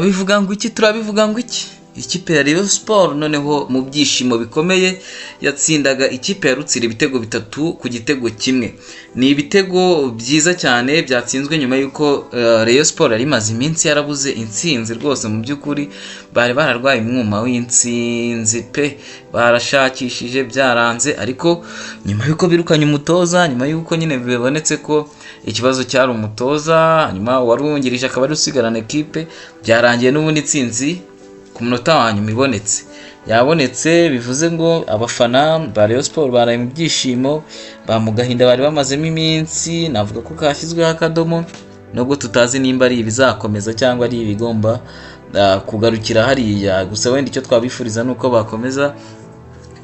Bivuga ngo iki? Turabivuga ngo iki? Ikipe ya Rayon Sport noneho mu byishimo bikomeye yatsindaga ikipe ya Rutsiro ibitego 3-1. Ni ibitego byiza cyane byatsinzwe nyuma y'uko Rayon Sport yari imaze iminsi yarabuze intsinzi rwose. Mu by'ukuri bari bararwaye umwuma w'intsinzi pe, barashakishije byaranze. Ariko nyuma y'uko birukanye umutoza, nyuma y'uko nyine bibonetse ko ikibazo cyari umutoza, nyuma wari wungirije akaba ari usigarana ekipe, byarangiye n'ubundi intsinzi ku munota wa nyuma ibonetse, yabonetse. Bivuze ngo abafana ba Rayon Sport baraye mu byishimo, ba mu gahinda bari bamazemo iminsi, navuga ko kashyizweho akadomo, nubwo tutazi nimba ari ibizakomeza cyangwa ari ibigomba kugarukira hariya. Gusa wenda icyo twabifuriza ni uko bakomeza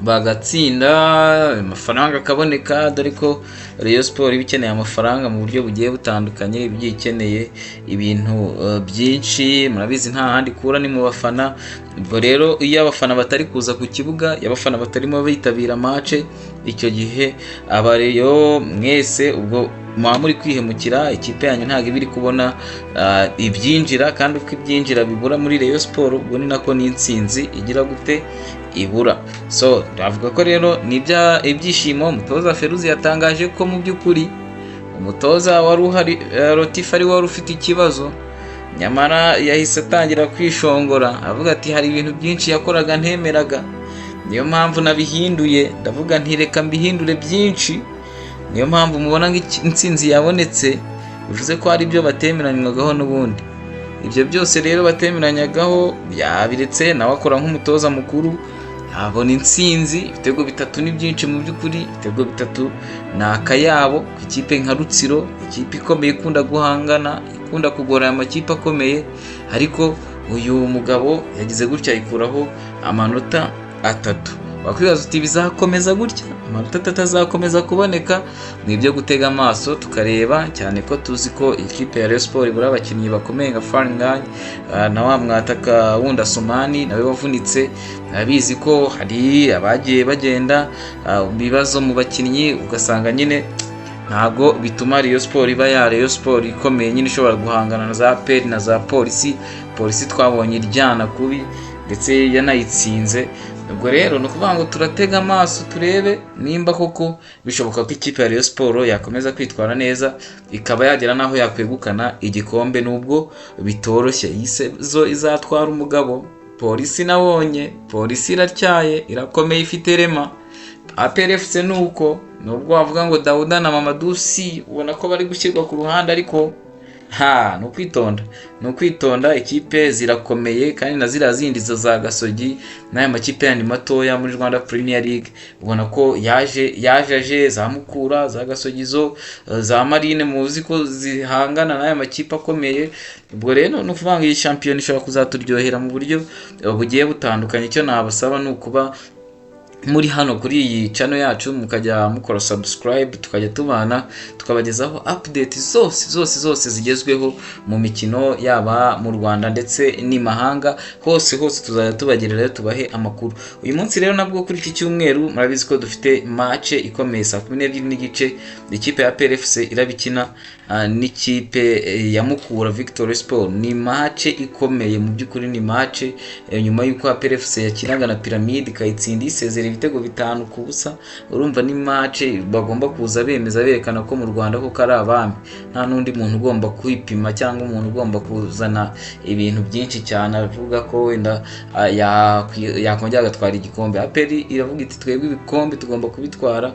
bagatsinda, amafaranga akaboneka, dore ko Rayon Sport iba ikeneye amafaranga mu buryo bugiye butandukanye, iba igiye ikeneye ibintu byinshi. Murabizi, nta handi ikura, ni mu bafana. Ubwo rero iyo abafana batari kuza ku kibuga, iyo abafana batarimo bitabira match, icyo gihe abareyo mwese ubwo muba muri kwihemukira. Ikipe yanyu ntabwo iba iri kubona ibyinjira, kandi uko ibyinjira bibura muri Rayon Sport, ubwo ni nako n'intsinzi igira gute? Ibura. So navuga ko rero ni ibyishimo. Umutoza Feruzi yatangaje ko mu by'ukuri umutoza wari uhari Rotifa ari wari ufite ikibazo, nyamara yahise atangira kwishongora avuga ati: "Hari ibintu byinshi yakoraga ntemeraga, niyo mpamvu nabihinduye. Ndavuga nti reka mbihindure byinshi." Niyo mpamvu mubona ngo intsinzi yabonetse. Bivuze ko hari ibyo batemeranywagaho n'ubundi. Ibyo byose rero batemeranyagaho yabiretse, nawe akora nk'umutoza mukuru, abona intsinzi. Ibitego 3 ni byinshi mu by'ukuri. Ibitego 3 ni akayabo ku ikipe nka Rutsiro, ikipe ikomeye, ikunda guhangana, ikunda kugora aya makipe akomeye. Ariko uyu mugabo yagize gutya ayikuraho amanota 3. Wakwibaza uti: "Bizakomeza gutya? Amanota 3 azakomeza kuboneka?" Ni ibyo gutega amaso tukareba, cyane ko tuzi ko ikipe ya Rayon Sport ibura abakinnyi bakomeye nka Fall Ngagne na wa mwataka wundi Asumani nawe wavunitse. Abizi ko hari abagiye bagenda, ibibazo mu bakinnyi, ugasanga nyine ntago bituma Rayon Sport iba ya Rayon Sport ikomeye nyine ishobora guhangana na za APR na za Polisi. Polisi twabonye iryana kubi, ndetse yanayitsinze. Ubwo rero ni ukuvuga ngo turatega amaso turebe nimba koko bishoboka ko ikipe ya Rayon Sport yakomeza kwitwara neza, ikaba yagera n'aho yakwegukana igikombe, nubwo bitoroshye. Iyi saison izatwara umugabo. Polisi nabonye Polisi iratyaye, irakomeye, ifite rema. APR FC ni uko, nubwo wavuga ngo Dawuda na Mamadou Sy ubona ko bari gushyirwa ku ruhande, ariko ha ni ukwitonda, ni ukwitonda. Ikipe zirakomeye, kandi na ziriya zindi za Gasogi n'aya makipe yandi matoya muri Rwanda Premier League ubona ko yaje, yaje aje za Mukura, za Gasogi, zo za Marine, muzi ko zihangana n'aya makipe akomeye. Ubwo rero ni ukuvuga ngo iyi shampiyona ishobora kuzaturyohera mu buryo bugiye butandukanye. Icyo nabasaba ni ukuba muri hano kuri iyi channel yacu, mukajya mukora subscribe, tukajya tubana, tukabagezaho update zose zose zose zigezweho mu mikino, yaba mu Rwanda ndetse n'imahanga hose hose, tuzajya tubagererayo tubahe amakuru. Uyu munsi rero nabwo kuri iki cyumweru murabizi ko dufite match ikomeye saa 12:30, ikipe ya APR FC irabikina n'ikipe ya Mukura Victory Sport. Ni match ikomeye mu by'ukuri, ni match nyuma y'uko APR FC yakinaga na Pyramide ikayitsinda isezera ibitego 5-0. Urumva ni match bagomba kuza bemeza, berekana ko mu Rwanda koko ari abami, nta n'undi muntu ugomba kwipima cyangwa umuntu ugomba kuzana ibintu byinshi cyane avuga ko wenda yakongera agatwara igikombe. APR iravuga iti: "Twebwe ibikombe tugomba kubitwara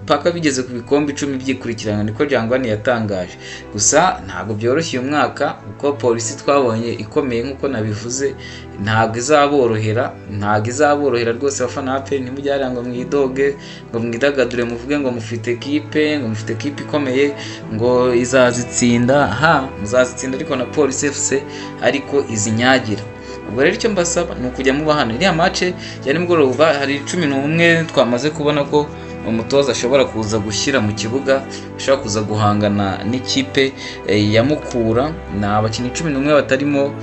mpaka bigeze ku bikombe 10 byikurikirana." Niko Jangwani yatangaje. Gusa ntabwo byoroshye uyu mwaka, kuko Polisi twabonye ikomeye nk'uko nabivuze, ntabwo izaborohera, ntabwo izaborohera rwose. Abafana ba APR, ntimujye hariya ngo mwidoge, ngo mwidagadure, muvuge ngo mufite ekipe, ngo mufite ekipe ikomeye, ngo izazitsinda. Ha, muzazitsinda, ariko na Polisi FC ariko izinyagira. Ubwo rero icyo mbasaba ni ukujya muba hano. Iriya match ya nimugoroba hari 11 twamaze kubona ko umutoza ashobora kuza gushyira mu kibuga, ashobora kuza guhangana n'ikipe ya Mukura. Ni abakinnyi 11 batarimo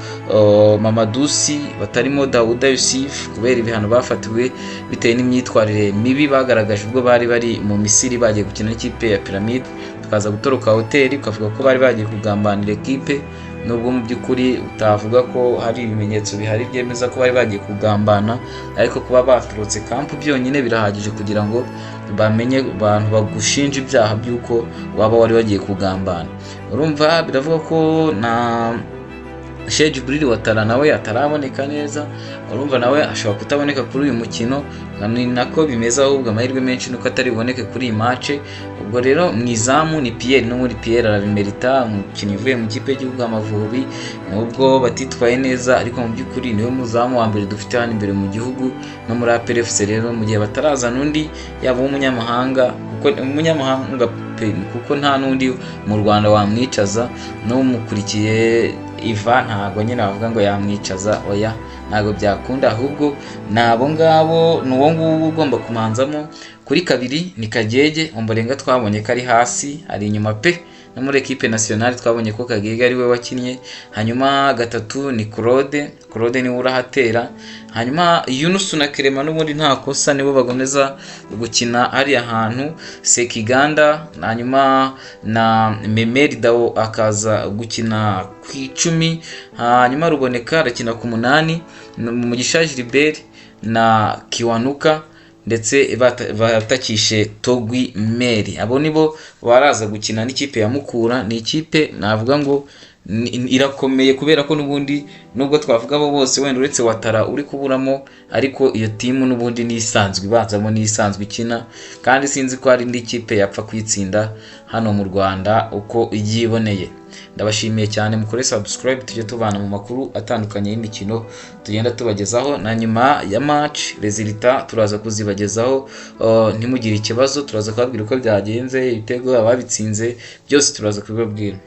Mamadou Sy, batarimo Dawuda Yusuf, kubera ibihano bafatiwe bitewe n'imyitwarire mibi bagaragaje ubwo bari bari mu Misiri bagiye gukina n'ikipe ya Pyramide, tukaza gutoroka hoteli, ukavuga ko bari bagiye kugambanira ekipe. Nubwo mu by'ukuri utavuga ko hari ibimenyetso bihari byemeza ko bari bagiye kugambana, ariko kuba baturutse camp byonyine birahagije kugira ngo bamenye abantu bagushinja ibyaha by'uko waba wari wagiye kugambana. Urumva biravuga ko na Cheick Djibril Ouattara nawe ataraboneka neza. Urumva nawe ashobora kutaboneka kuri uyu mukino, ni nako bimeze, ahubwo amahirwe menshi nuko atari buboneke kuri iyi match. Ubwo rero mu izamu ni Pierre, n'ubundi Pierre arabimerita, umukinnyi uvuye mu kipe y'igihugu Amavubi. Nubwo batitwaye neza, ariko mu by'ukuri niwe muzamu wa mbere dufite hano imbere mu gihugu no muri APR FC. Rero mu gihe batarazana undi, yaba uw'umunyamahanga, kuko umunyamahanga pe, kuko nta n'undi mu Rwanda wamwicaza, n'umukurikiye Iva ntabwo nyine bavuga ngo yamwicaza, oya, ntabwo byakunda. Ahubwo ni abo ngabo, ni uwo nguwo ugomba kumanzamo. Kuri kabiri ni Kagege Ombolenga, twabonye ko ari hasi, ari inyuma pe. No muri équipe nationale twabonye ko Kagege ari we wakinnye. Hanyuma gatatu ni Claude, Claude niwe urahatera. Hanyuma Yunusu na Clement n'ubundi nta kosa, nibo bagomeza gukina hariya hantu. Sekiganda hanyuma na Memel Dao akaza gukina ku 10, hanyuma Ruboneka arakina ku 8, Mugisha Gilbert na Kiwanuka, ndetse batakishe Togui Meri. Abo nibo baraza gukina n'ikipe ya Mukura. Ni ikipe navuga ngo irakomeye, kubera ko n'ubundi nubwo twavuga abo bose, wenda uretse Ouattara uri kuburamo, ariko iyo team n'ubundi ni isanzwe ibanzamo, ni isanzwe ikina, kandi sinzi ko hari indi kipe yapfa kuyitsinda hano mu Rwanda uko yiboneye. Ndabashimiye cyane, mukore subscribe tujye tubana mu makuru atandukanye y'imikino tugenda tubagezaho. Na nyuma ya match résultat turaza kuzibagezaho, ntimugire ikibazo, turaza kubabwira uko byagenze, ibitego, ababitsinze, byose turaza kubibabwira.